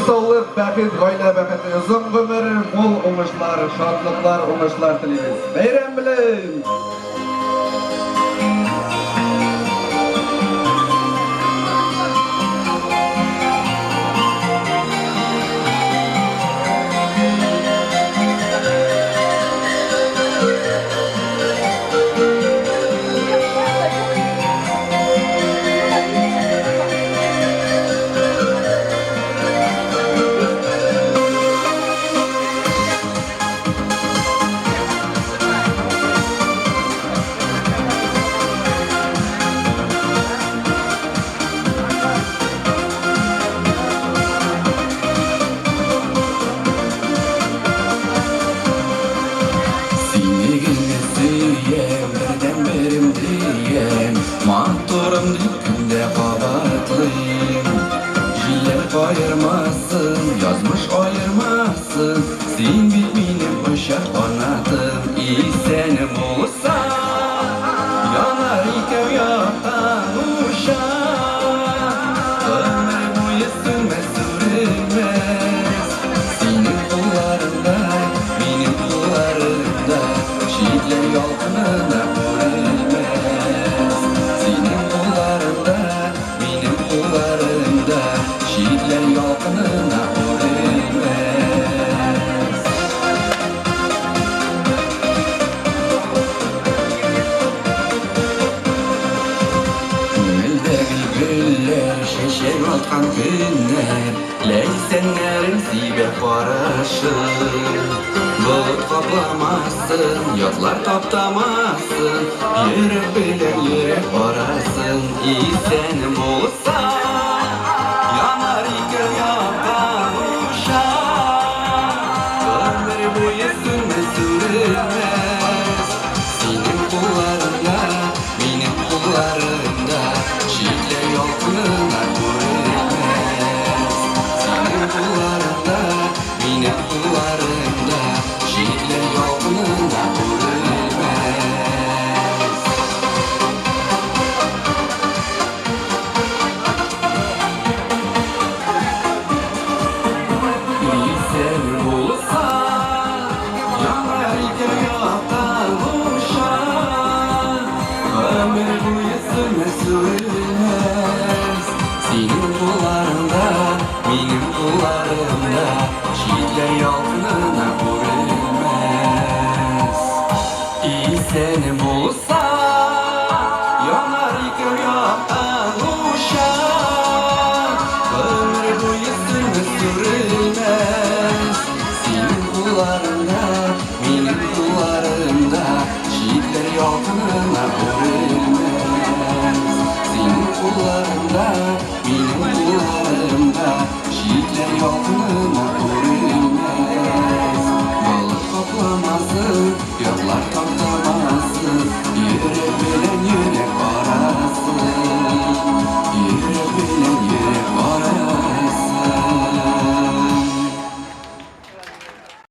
Саулык, бәхет, гаилә бәхете, озын гомер, мул уңышлар, шатлыклар, уңышлар телибез. Бәйрәм белән! Сине генә сөям, бердәнберем диям, Матурым дип көндә кабатлыйм. Җилләр каермасын, язмыш аермасын, Син бит минем очар канатым. Исән булсаң, янар икәү яктан учак. Гомер буе сүнмәс, сүрелмәс. Синең кулларыңда, минем кулларымда, Читләр ялкынына үрелмәс. Синең кулларыңда, минем кулларымда, Читләр ялкынына үрелмәс. Күңелдә гөл-гөлләр, чәчәк аткан көннәр, Ләйсәннәрен сибә карашың. Болыт капламасын, ятлар таптамасын, Йөрәк белән йөрәк арасын. Исән булса, янар икән яктан учак. Гомер буе сүнмәс, сүрелмәс. Синең кулларыңда, минем кулларымда, Читләр ялкынына күренмәс. Синең кулларыңда, минем кулларымда, Читләр ялкынына күренмәс. Исән булса, янар ике яктан учак. Гомер буе сүнмәс, сүрелмәс. Синең кулларыңда, минем кулларымда, Читләр ялкынына үрелмәс. Исән булса, янар ике яктан учак. Гомер буе сүнмәс, сүрелмәс. Синең кулларыңда, минем кулларымда, Читләр ялкынына үрелмәс. Синең кулларыңда, минем кулларымда, Читләр ялкынына.